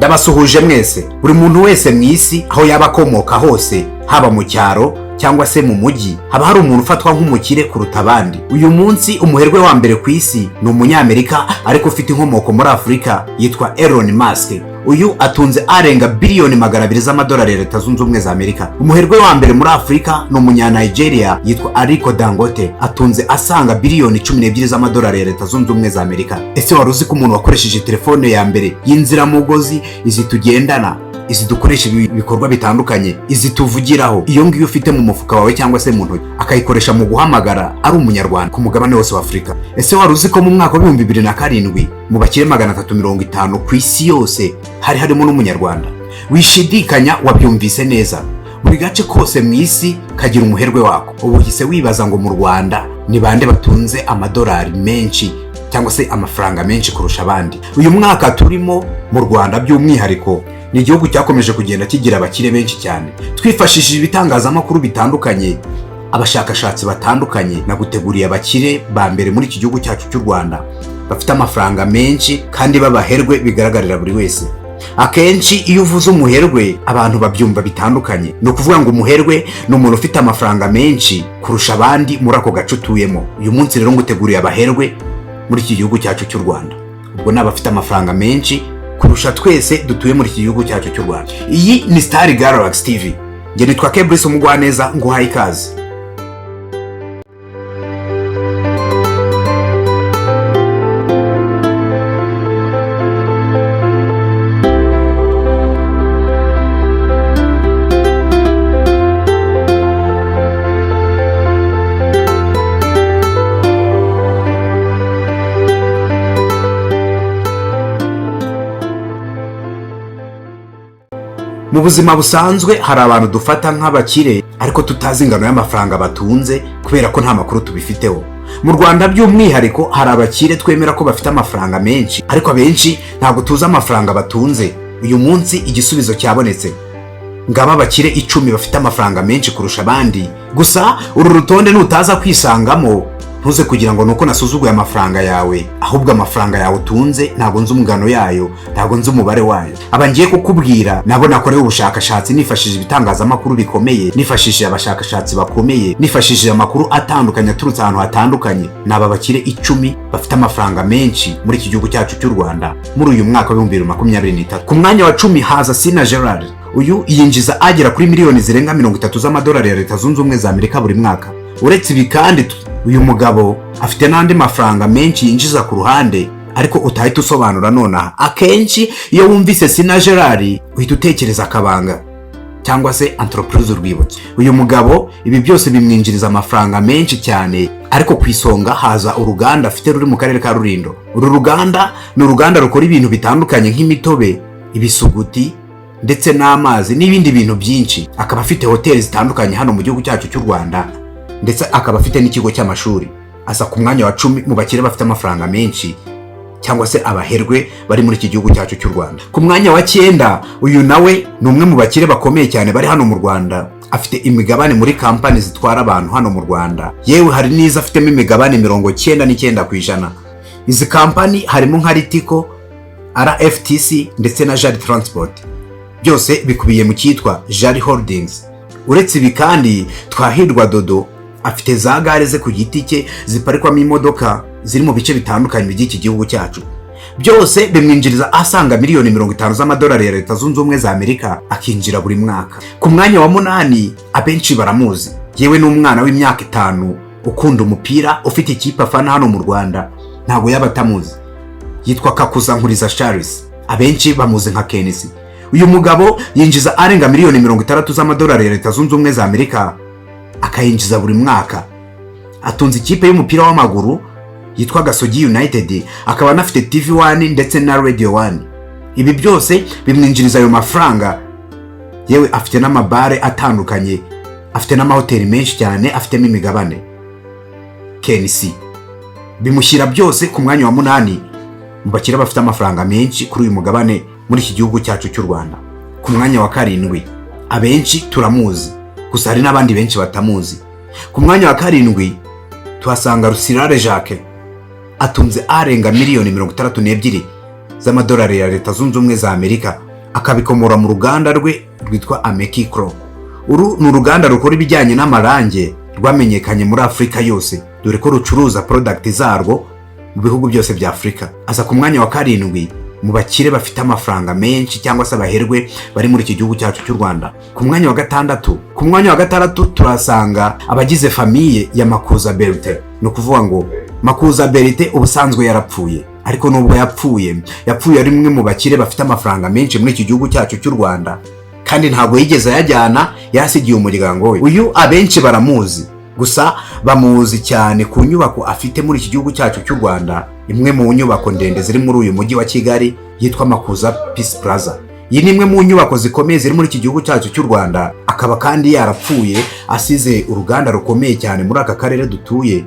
Ndabasuhuje mwese. Buri muntu wese mu isi, aho yaba akomoka hose, haba mu cyaro cyangwa se mu mujyi, haba hari umuntu ufatwa nk'umukire kuruta abandi. Uyu munsi umuherwe wa mbere ku isi ni Umunyamerika ariko ufite inkomoko muri Afurika, yitwa Elon Musk. Uyu atunze arenga biliyoni 200 z'amadolari ya Leta Zunze Ubumwe za Amerika. Umuherwe wa mbere muri Afurika ni Umunyanigeria, yitwa Aliko Dangote, atunze asanga biliyoni 12 z'amadolari ya Leta Zunze Ubumwe za Amerika. Ese wari uzi ko umuntu wakoresheje telefone ya mbere y'inziramugozi, izi tugendana, izi dukoresha ibikorwa bitandukanye, izi tuvugiraho, iyo ngiyo ufite mu mufuka wawe cyangwa se mu ntoki, akayikoresha mu guhamagara, ari Umunyarwanda ku mugabane wose wa Afurika? Ese wari uzi ko mu mwaka wa 2007 mu bakire 350 ku isi yose hari harimo n'Umunyarwanda? Wishidikanya, wabyumvise neza. Buri gace kose mu isi kagira umuherwe wako. Ubu uhise wibaza ngo mu Rwanda ni bande batunze amadolari menshi cyangwa se amafaranga menshi kurusha abandi? Uyu mwaka turimo, mu Rwanda by'umwihariko, ni igihugu cyakomeje kugenda kigira abakire benshi cyane. Twifashishije ibitangazamakuru bitandukanye, abashakashatsi batandukanye, naguteguriye abakire ba mbere muri iki gihugu cyacu cy'u Rwanda bafite amafaranga menshi kandi b'abaherwe bigaragarira buri wese. Akenshi iyo uvuze umuherwe abantu babyumva bitandukanye. Ni ukuvuga ngo umuherwe ni umuntu ufite amafaranga menshi kurusha abandi muri ako gace utuyemo. Uyu munsi rero nguteguriye abaherwe muri iki gihugu cyacu cy'u Rwanda. Ubwo ni abafite amafaranga menshi kurusha twese dutuye muri iki gihugu cyacu cy'u Rwanda. Iyi ni Star Galaxy TV, njye nitwa Kebrice Umugwaneza, nguhaye ikaze. Mu buzima busanzwe hari abantu dufata nk'abakire ariko tutazi ingano y'amafaranga batunze kubera ko nta makuru tubifiteho. Mu Rwanda by'umwihariko hari abakire twemera ko bafite amafaranga menshi, ariko abenshi ntabwo tuzi amafaranga batunze. Uyu munsi igisubizo cyabonetse. Ngaba abakire 10 bafite amafaranga menshi kurusha abandi. Gusa uru rutonde nutaza kwisangamo, ntuze kugira ngo nuko nasuzuguye amafaranga yawe, ahubwo amafaranga yawe utunze ntabwo nzi umugano yayo, ntabwo nzi umubare wayo. Aba ngiye kukubwira nabo nakorewe ubushakashatsi nifashishije ibitangazamakuru bikomeye, nifashishije abashakashatsi bakomeye, nifashishije amakuru atandukanye aturutse ahantu hatandukanye. Ni aba bakire 10 bafite amafaranga menshi muri iki gihugu cyacu cy'u Rwanda muri uyu mwaka wa 2023. Ku mwanya wa 10 haza Sina Gerard. Uyu yinjiza agera kuri miliyoni zirenga 30 z'amadolari ya Leta Zunze Ubumwe za Amerika buri mwaka. Uretse ibi kandi, uyu mugabo afite n'andi mafaranga menshi yinjiza ku ruhande ariko utahita usobanura nonaha. Akenshi iyo wumvise Sina Gerard uhita utekereza Akabanga cyangwa se Entreprise Urwibutso. Uyu mugabo ibi byose bimwinjiriza amafaranga menshi cyane, ariko ku isonga haza uruganda afite ruri mu karere ka Rulindo. Uru ruganda ni uruganda rukora ibintu bitandukanye nk'imitobe, ibisuguti ndetse n'amazi n'ibindi bintu byinshi. Akaba afite hoteli zitandukanye hano mu gihugu cyacu cy'u Rwanda, ndetse akaba afite n'ikigo cy'amashuri. Aza ku mwanya wa 10 mu bakire bafite amafaranga menshi cyangwa se abaherwe bari muri iki gihugu cyacu cy'u Rwanda. Ku mwanya wa 9, uyu nawe ni umwe mu bakire bakomeye cyane bari hano mu Rwanda. Afite imigabane muri kampani zitwara abantu hano mu Rwanda, yewe hari n'izo afitemo imigabane 99%. Izi kampani harimo nka Ritco, RFTC ndetse na Jali Transport, byose bikubiye mu cyitwa Jali Holdings. Uretse ibi kandi, Twahirwa Dodo afite za gare ze ku giti cye ziparikwamo imodoka ziri mu bice bitandukanye by'iki gihugu cyacu. Byose bimwinjiriza asaga miliyoni 50 z'amadolari ya Leta Zunze Ubumwe za Amerika akinjira buri mwaka. Ku mwanya wa 8, abenshi baramuzi, yewe n'umwana w'imyaka 5 ukunda umupira ufite ikipe afana hano mu Rwanda ntabwo yaba atamuzi. Yitwa Kakuza Nkuriza Charles, abenshi bamuzi nka KNC. Uyu mugabo yinjiza arenga miliyoni 60 z'amadolari ya Leta Zunze Ubumwe za Amerika, akayinjiza buri mwaka. Atunze ikipe y'umupira w'amaguru yitwa Gasogi United, akaba anafite TV One ndetse na Radio One. Ibi byose bimwinjiriza ayo mafaranga. Yewe afite n'amabare atandukanye, afite n'amahoteli menshi cyane afitemo imigabane. KNC bimushyira byose ku mwanya wa 8 mu bakire bafite amafaranga menshi kuri uyu mugabane muri iki gihugu cyacu cy'u Rwanda. Ku mwanya wa 7, abenshi turamuzi, gusa hari n'abandi benshi batamuzi. Ku mwanya wa 7 tuhasanga Rusirare Jacques. Atunze arenga miliyoni 62 z'amadolari ya Leta Zunze Ubumwe za Amerika. Akabikomora mu ruganda rwe rwitwa Amekicro. Uru ni uruganda rukora ibijyanye n'amarange, rwamenyekanye muri Afurika yose, dore ko rucuruza product zarwo mu bihugu byose bya Afurika. Aza ku mwanya wa karindwi mu bakire bafite amafaranga menshi cyangwa se abaherwe bari muri iki gihugu cyacu cy'u Rwanda. Ku mwanya wa gatandatu turasanga abagize famille ya Makuza Bertin. Ni ukuvuga ngo Makuza Bertin ubusanzwe yarapfuye, ariko nubwo yapfuye, yapfuye ari umwe mu bakire bafite amafaranga menshi muri iki gihugu cyacu cy'u Rwanda, kandi ntabwo yigeze ayajyana, yasigiye umuryango we. Uyu abenshi baramuzi, gusa bamuzi cyane ku nyubako afite muri iki gihugu cyacu cy'u Rwanda, imwe mu nyubako ndende ziri muri uyu mujyi wa Kigali yitwa Makuza Peace Plaza. Iyi ni imwe mu nyubako zikomeye ziri muri iki gihugu cyacu cy'u Rwanda. Akaba kandi yarapfuye asize uruganda rukomeye cyane muri aka karere dutuye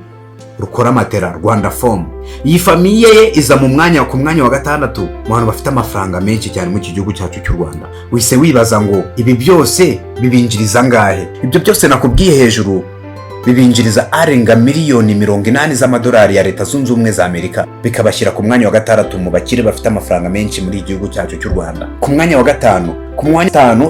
rukora matera, Rwanda Foam. Iyi famille ye iza ku mwanya wa gatandatu mu bantu bafite amafaranga menshi cyane muri iki gihugu cyacu cy'u Rwanda. Wise wibaza ngo ibi byose bibinjiriza angahe? Ibyo byose nakubwiye hejuru bibinjiriza arenga miliyoni 80 z'amadolari ya Leta Zunze Ubumwe za Amerika, bikabashyira ku mwanya wa gatandatu mu bakire bafite amafaranga menshi muri iki gihugu cyacu cy'u Rwanda. Ku mwanya wa gatanu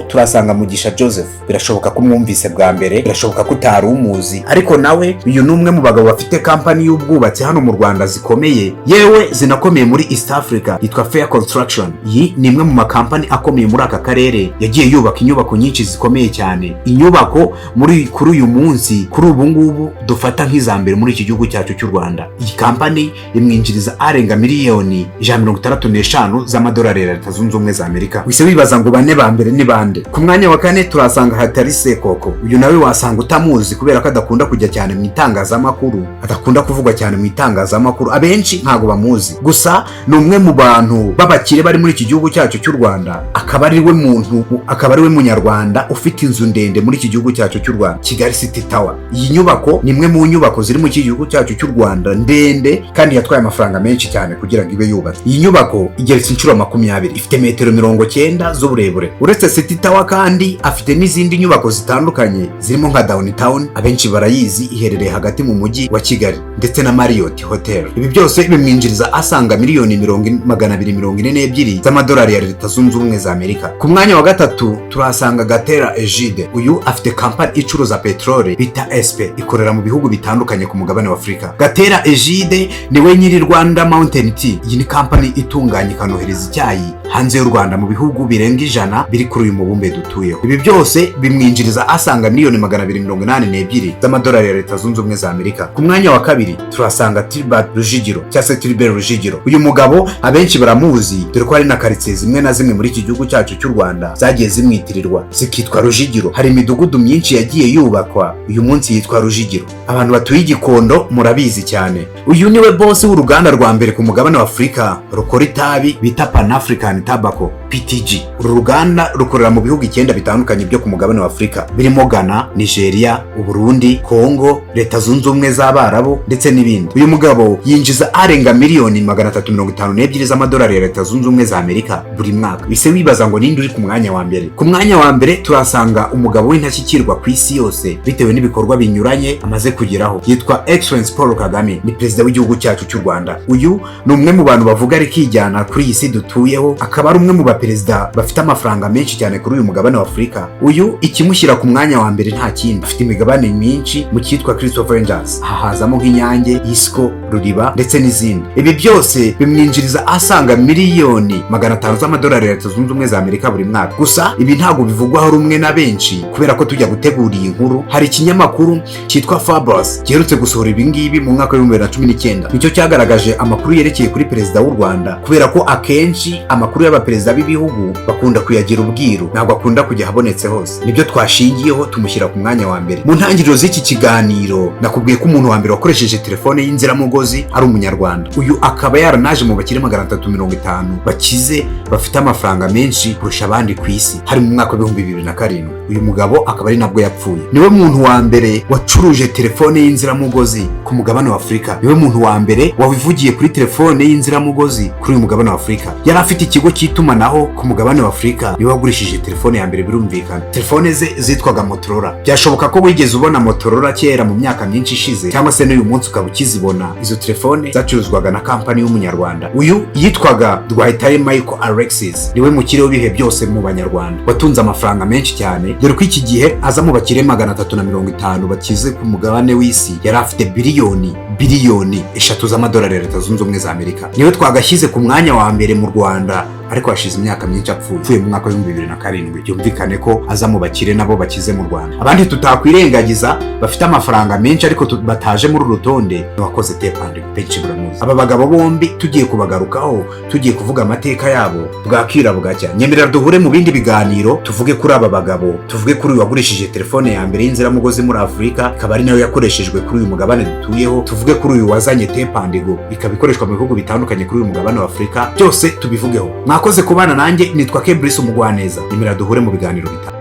turasanga Mugisha Joseph. Birashoboka ko umwumvise bwa mbere, birashoboka ko utari umuzi, ariko nawe uyu ni umwe mu bagabo bafite kampani y'ubwubatsi hano mu Rwanda zikomeye, yewe zinakomeye muri East Africa, yitwa Fair Construction. Iyi ni imwe mu makampani akomeye muri aka karere, yagiye yubaka inyubako nyinshi zikomeye cyane, inyubako muri kuri uyu munsi, kuri ubu ngubu dufata nk'iza mbere muri iki gihugu cyacu cy'u Rwanda. Iyi kampani imwinjiriza arenga miliyoni 165 z'amadolari ya Leta Zunze Ubumwe za Amerika. Wise wibaza ngo bane ba mbere ni bande? Ku mwanya wa kane turasanga Hatari Sekoko. Uyu nawe wasanga utamuzi kubera ko adakunda kujya cyane mu itangazamakuru, adakunda kuvugwa cyane mu itangazamakuru, abenshi ntabwo bamuzi. Gusa ni umwe mu bantu b'abakire bari muri iki gihugu cyacu cy'u Rwanda, akaba ari we munyarwanda ufite inzu ndende muri iki gihugu cyacu cy'u Rwanda, Kigali City Tower. Iyi nyubako ni imwe mu nyubako ziri mu iki gihugu cyacu cy'u Rwanda ndende, kandi yatwaye amafaranga menshi cyane kugira ngo ibe yubatse. Iyi nyubako igeretse inshuro 20, ifite metero 90 z'uburebure. Uretse City Tower kandi afite n'izindi nyubako zitandukanye zirimo nka Downtown, abenshi barayizi, iherereye hagati mu mujyi wa Kigali, ndetse na Marriott Hotel. Ibi byose bimwinjiriza asaga miliyoni 242 z'amadolari ya Leta Zunze Ubumwe za Amerika. Ku mwanya wa gatatu turahasanga Gatera Egide. Uyu afite kampani icuruza peteroli bita SP, ikorera mu bihugu bitandukanye ku mugabane wa Afurika. Gatera Egide niwe nyiri Rwanda Mountain Tea. Iyi ni kampani itunganya ikanohereza icyayi hanze y'u Rwanda mu bihugu birenga 100 biri kuri uyu mubumbe dutuyeho. Ibi byose bimwinjiriza asaga miliyoni 282 z'amadolari ya Leta Zunze Ubumwe za Amerika. Ku mwanya wa kabiri turasanga Tribert Rujugiro cyangwa se Tribert Rujugiro. Uyu mugabo abenshi baramuzi, dore ko hari na karitsiye zimwe na zimwe muri iki gihugu cyacu cy'u Rwanda zagiye zimwitirirwa zikitwa Rujugiro. Hari imidugudu myinshi yagiye yubakwa uyu munsi yitwa Rujugiro. Abantu batuye Igikondo murabizi cyane. Uyu niwe bosi w'uruganda rwa mbere ku mugabane wa Afurika rukora itabi bita Pan African Tobacco, PTG. Uru ruganda rukorera mu bihugu icyenda bitandukanye byo ku mugabane wa Afurika, birimo Ghana, Nigeria, Uburundi, Congo, Leta Zunze Ubumwe z'Abarabu ndetse n'ibindi. Uyu mugabo yinjiza arenga miliyoni 352 z'amadolari ya Leta Zunze Ubumwe za Amerika buri mwaka. Wise wibaza ngo ninde uri ku mwanya wa mbere? Ku mwanya wa mbere turasanga umugabo w'intashyikirwa ku isi yose bitewe n'ibikorwa binyuranye amaze kugeraho, yitwa Excellence Paul Kagame, ni perezida w'igihugu cyacu cy'u Rwanda. Uyu ni umwe mu bantu bavuga rikijyana kuri iyi si dutuyeho, akaba ari umwe mu baperezida bafite amafaranga menshi cyane kuri uyu mugabane wa Afurika. Uyu ikimushyira ku mwanya wa mbere nta kindi, afite imigabane myinshi mu cyitwa Crystal Ventures. Aha hazamo nk'Inyange, Isco, Ruriba ndetse n'izindi. Ibi byose bimwinjiriza asaga miliyoni 500 z'amadolari ya Leta Zunze Ubumwe za Amerika buri mwaka. Gusa ibi ntabwo bivugwaho rumwe na benshi, kubera ko tujya gutegura iyi nkuru hari ikinyamakuru cyitwa Forbes giherutse gusohora ibi ngibi mu mwaka wa 2019, nicyo cyagaragaje amakuru yerekeye kuri perezida w'u Rwanda, kubera ko akenshi amakuru y'abaperezida b'ibihugu bakunda kuyagira ubwiru, ntabwo akunda kujya ahabonetse hose. Nibyo twashingiyeho tumushyira ku mwanya wa mbere. Mu ntangiriro z'iki kiganiro nakubwiye ko umuntu wa mbere wakoresheje telefone y'inziramugozi ari umunyarwanda. Uyu akaba yaranaje mu bakire 350 bakize, bafite amafaranga menshi kurusha abandi ku isi, hari mu mwaka wa 2007. Uyu mugabo akaba ari nabwo yapfuye. Niwe muntu wa mbere wacuruje telefone y'inziramugozi ku mugabane wa Afurika, niwe muntu wa mbere wabivugiye kuri telefone y'inziramugozi kuri uyu mugabane wa Afurika. Yari afite ikigo cy'itumanaho. Naho ku mugabane wa Afurika niwe wagurishije telefone ya mbere. Birumvikana, telefone ze zitwaga Motorola. Byashoboka ko wigeze ubona Motorola kera mu myaka myinshi ishize, cyangwa se n'uyu munsi ukaba ukizibona. Izo telefone zacuruzwaga na kampani y'Umunyarwanda. Uyu yitwaga Rwayitare Michael Alexis, niwe mukire w'ibihe byose mu Banyarwanda watunze amafaranga menshi cyane, dore ko iki gihe aza mu bakire 350 bakize ku mugabane w'isi. Yari afite biliyoni 3 z'amadolari ya Leta Zunze Ubumwe za Amerika. Niwe twagashyize ku mwanya wa mbere mu Rwanda, ariko hashize imyaka myinshi apfuye, apfuye mu mwaka wa 2007. Byumvikane ko aza mu bakire nabo bakize mu Rwanda. Abandi tutakwirengagiza bafite amafaranga menshi ariko bataje muri uru rutonde ni wakoze Tap and benshi muramuzi. Aba bagabo bombi tugiye kubagarukaho, tugiye kuvuga amateka yabo bwakira bugacya. Nyemerera duhure mu bindi biganiro, tuvuge kuri aba bagabo, tuvuge kuri uyu wagurishije telefone ya mbere y'inziramugozi muri Afurika, ikaba ari nayo yakoreshejwe kuri uyu mugabane dutuyeho, tuvuge kuri uyu wazanye Tap and Go, ikaba ikoreshwa mu bihugu bitandukanye kuri uyu mugabane wa Afurika. Byose tubivugeho. Mwakoze kubana nanjye, nitwa Kebrice Umugwaneza. Nyemerera duhure mu biganiro bitandukanye.